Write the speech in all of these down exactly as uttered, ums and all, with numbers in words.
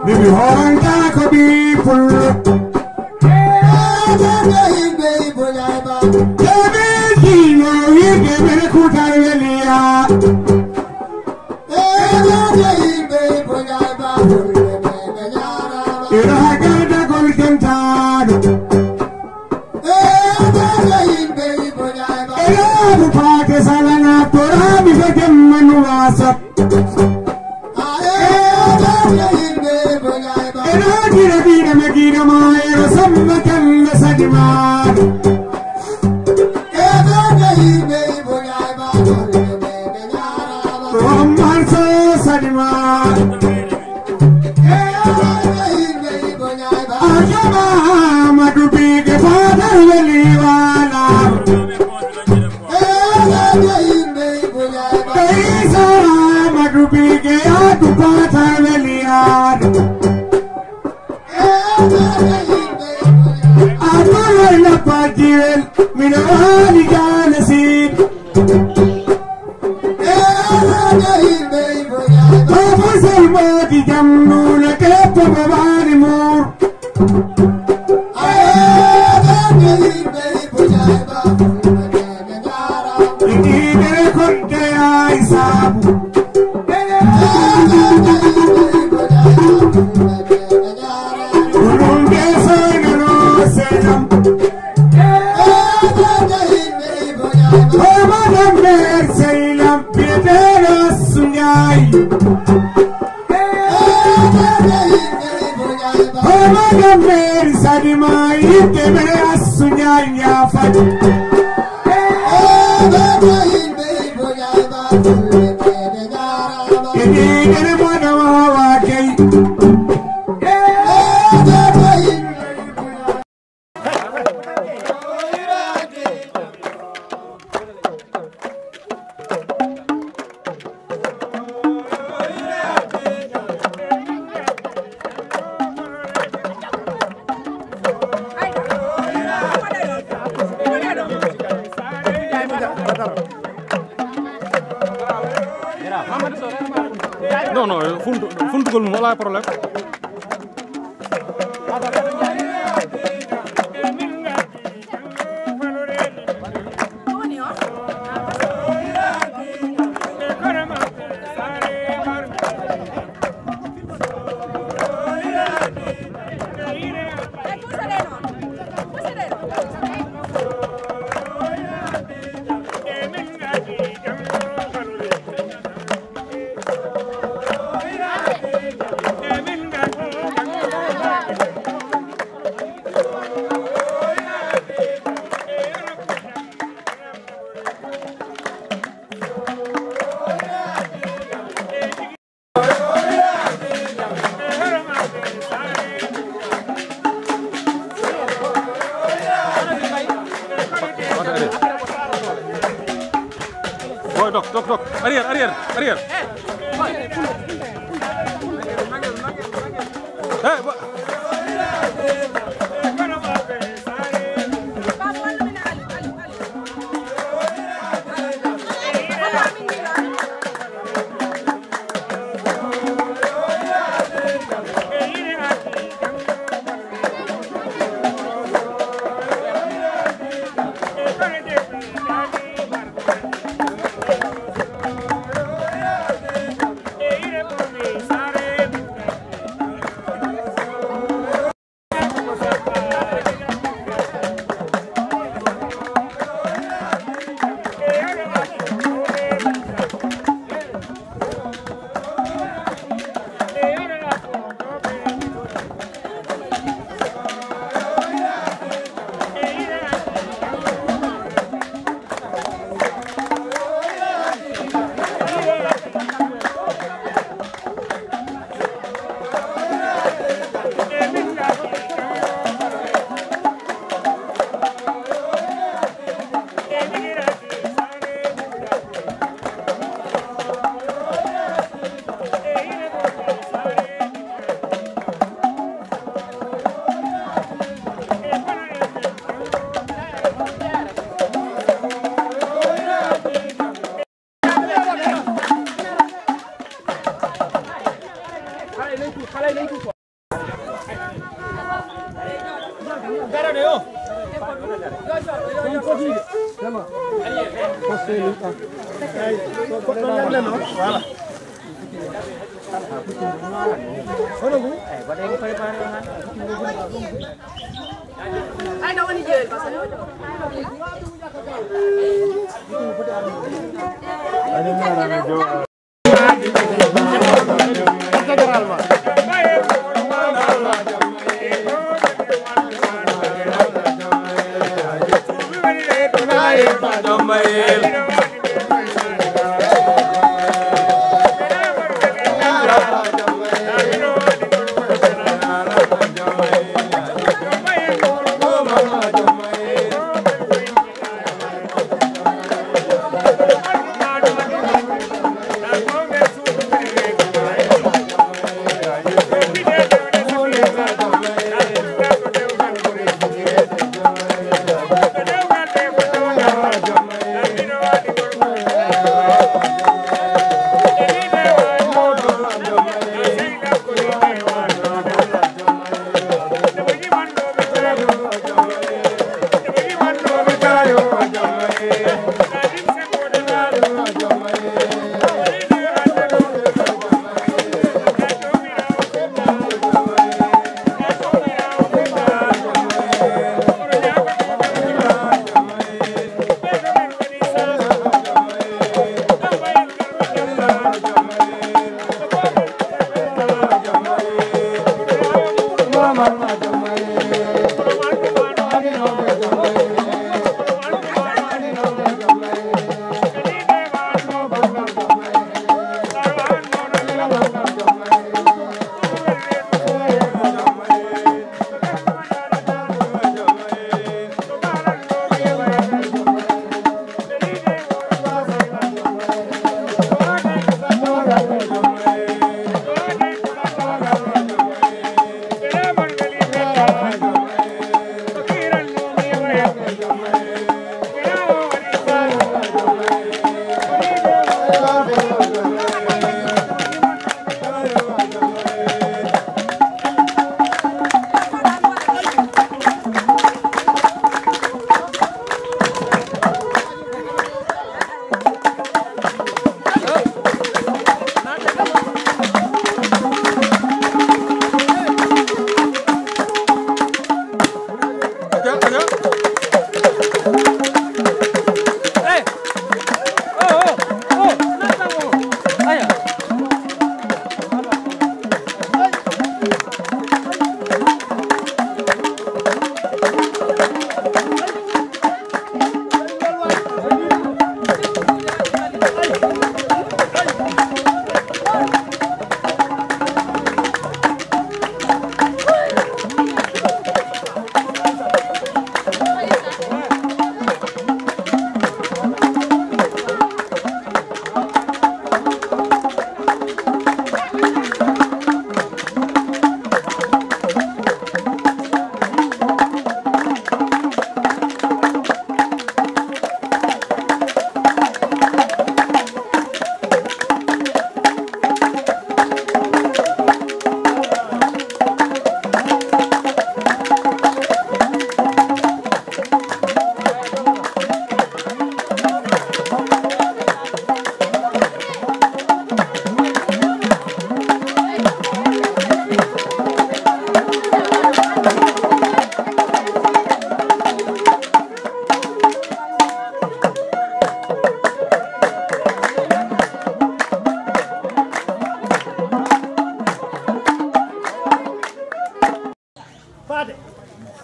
Bibi horanta ko bi pullo. Jabi jino wirde mene kutal weliya. Ira hagarda gol kentado. Ela bu pate salana porami fe jemmanu wasa. Ela dira dira me dira ma ero samma kalla sadima. Omar so sadima. Ajaba Amadu Bige fadar weli wala. Isa Amadu Bige atu fadar weli adu. Abdullah na pajirel mina wali jana sid. Baba Salmadi jamnuna debbo mo mari mur. Iɗiɗere kon jeyaay saabu. Ɗum de soynano selam. Hoy madame maire Seylam biyeteɗo Assu Njaay. Hoy madame maire Sadima yidde ɓe Assu Njaay Njaafat. Iɗiɗere moɗo wawa key. Non, non, funtu, funtugol mum, wala problème. Boy, dok, dok, dok. Arrière, arrière, arrière. Hey, ba-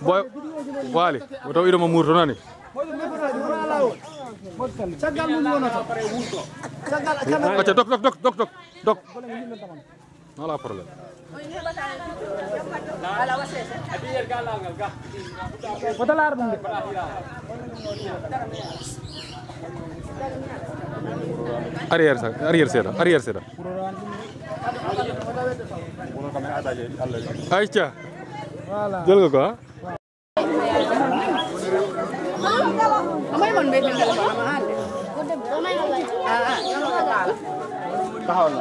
Boy, Waali, o taw iɗo mo muurto nani. Caggal mum wonata. Caggal kanam. Acca, dok, dok, dok, dok, dok, dok. Wala problème. Wota laar ɗum de. Arrière sa, arrière seeɗa, arrière seeɗa. Ayca. Voilà. Jël nga ko, ah? Taxaw na.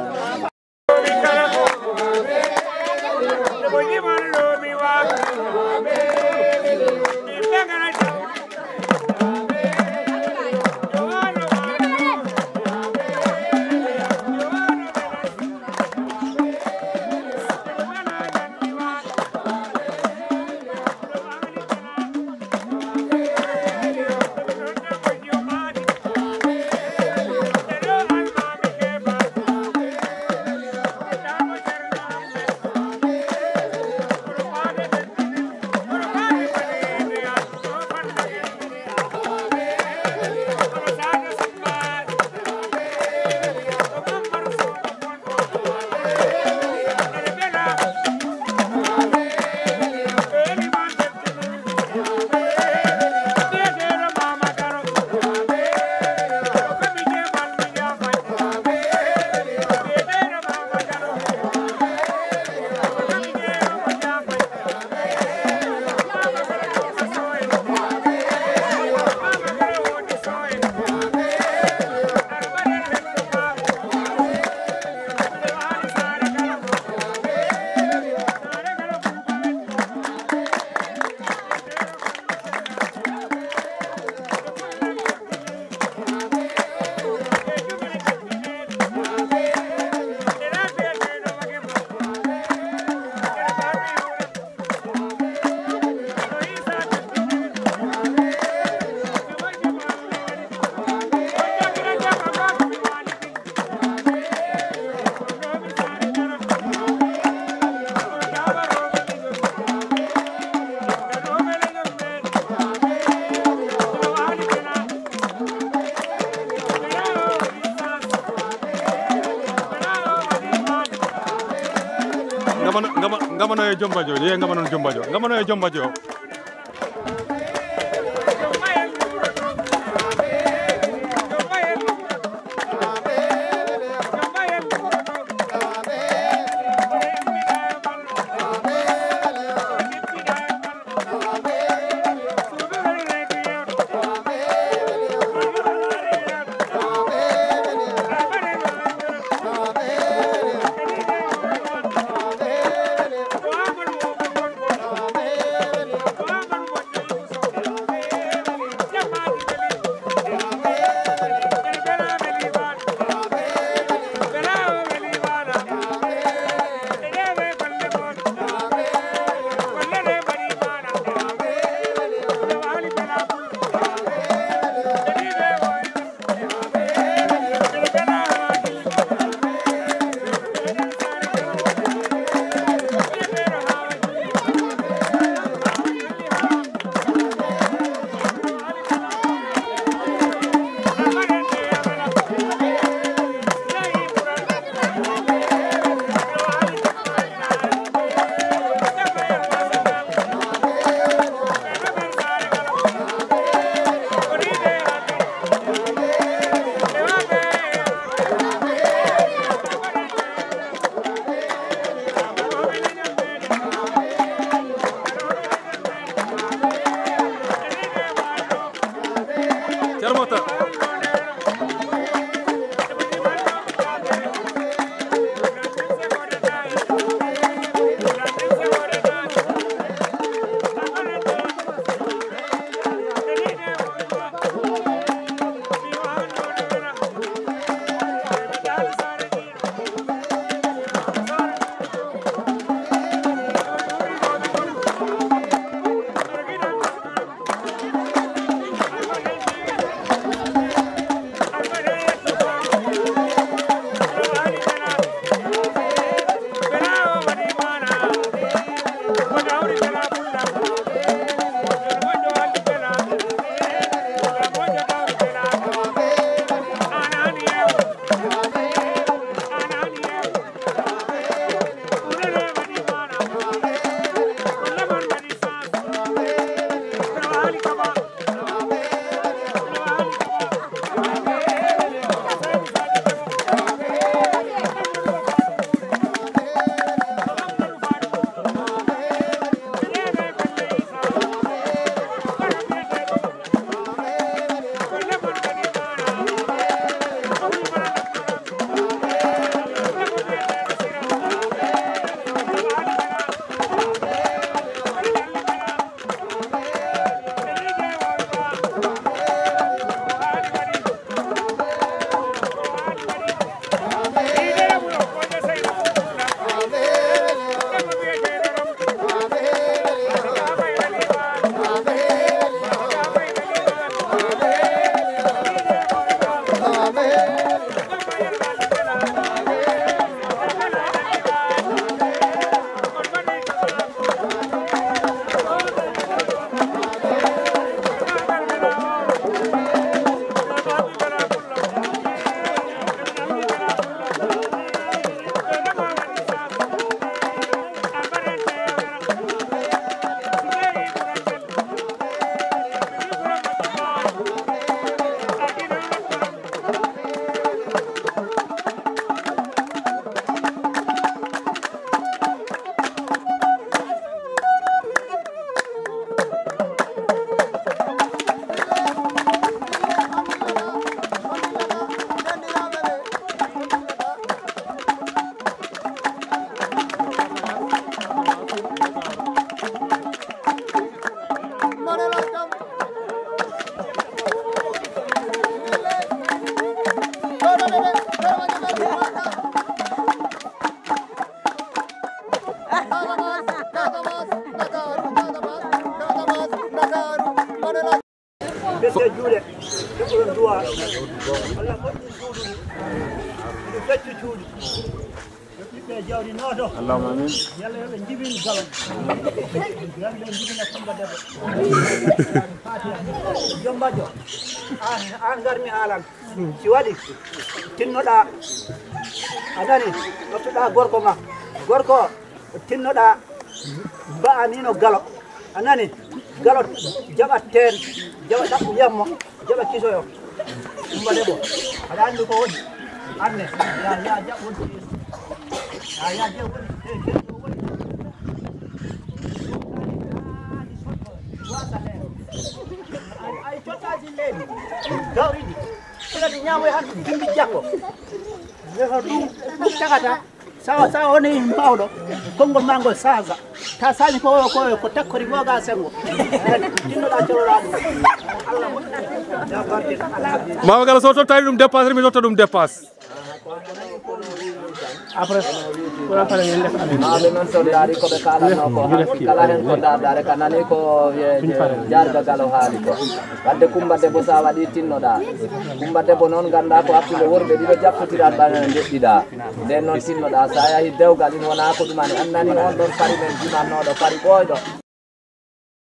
Ngamano, ngama, ngamano e Jombajo, ye ngamano Jombajo. Ngamano e Jombajo. Ceerno Mata. Ɓette juuɗe, ɓette juuɗe. Allah moƴƴin suudu, ɗum fecci cuuɗi. Yo ɓiɓɓe jawdi nooto. Allahumma amin. Yalla yo ɓe njibin galan. Yalla ɓe njibina Kumba Debbo. Fatiha. Jom Bajjo, an, an ngarmi haalan. Si waɗi, tinnoɗaa, a nani, ɗoftoɗaa gorko ma. Gorko, Tinnoɗaa mba'anino galo. A nani? Galo jaɓa teen, jaɓa ɗaɓɓu yammo, jaɓa kisoyo. Kumba debbo. Aɗa anndi ko woni? Anne. Ya, ya, jaɓ woni. Ya, ya, jaɓ woni. Eh, jaɓ woni. Ay, ay, cottaaji leydi. Gawriɗi. Kala ɗi ñaamoy han ɗum bimbi janngo. Ɗum tagata. Sawa, sawa woni mawɗo. Konngol maa ngol saasa. Ta saani ko, ko, ko takkori googa sengo. Tinnoɗaa coloɗaa ɗum. Allah moƴƴi. Mama Galo, so tottaani ɗum dépasse, mi totta ɗum dépasse. Après, pour après, ngeen def avec. Mawɓe noon so ndaari ko ɓe kaalatnoo ko, hanki kala heen ko ndaardaare ka nani ko wiye Jaarga Galo haali ko. Wadde Kumba Debbo, so a waɗii tinnoɗaa. Kumba Debbo noon, nganndaa ko hakkunde worɓe ɗiɗo jappotiral ɓaŋe ndeɗɗiɗaa. Ndeen noon tinnoɗaa, so a yahii dewgal, ina wonaa ko ɗum ani annani on ɗon fari men jimannooɗo, fari ɓooyɗo.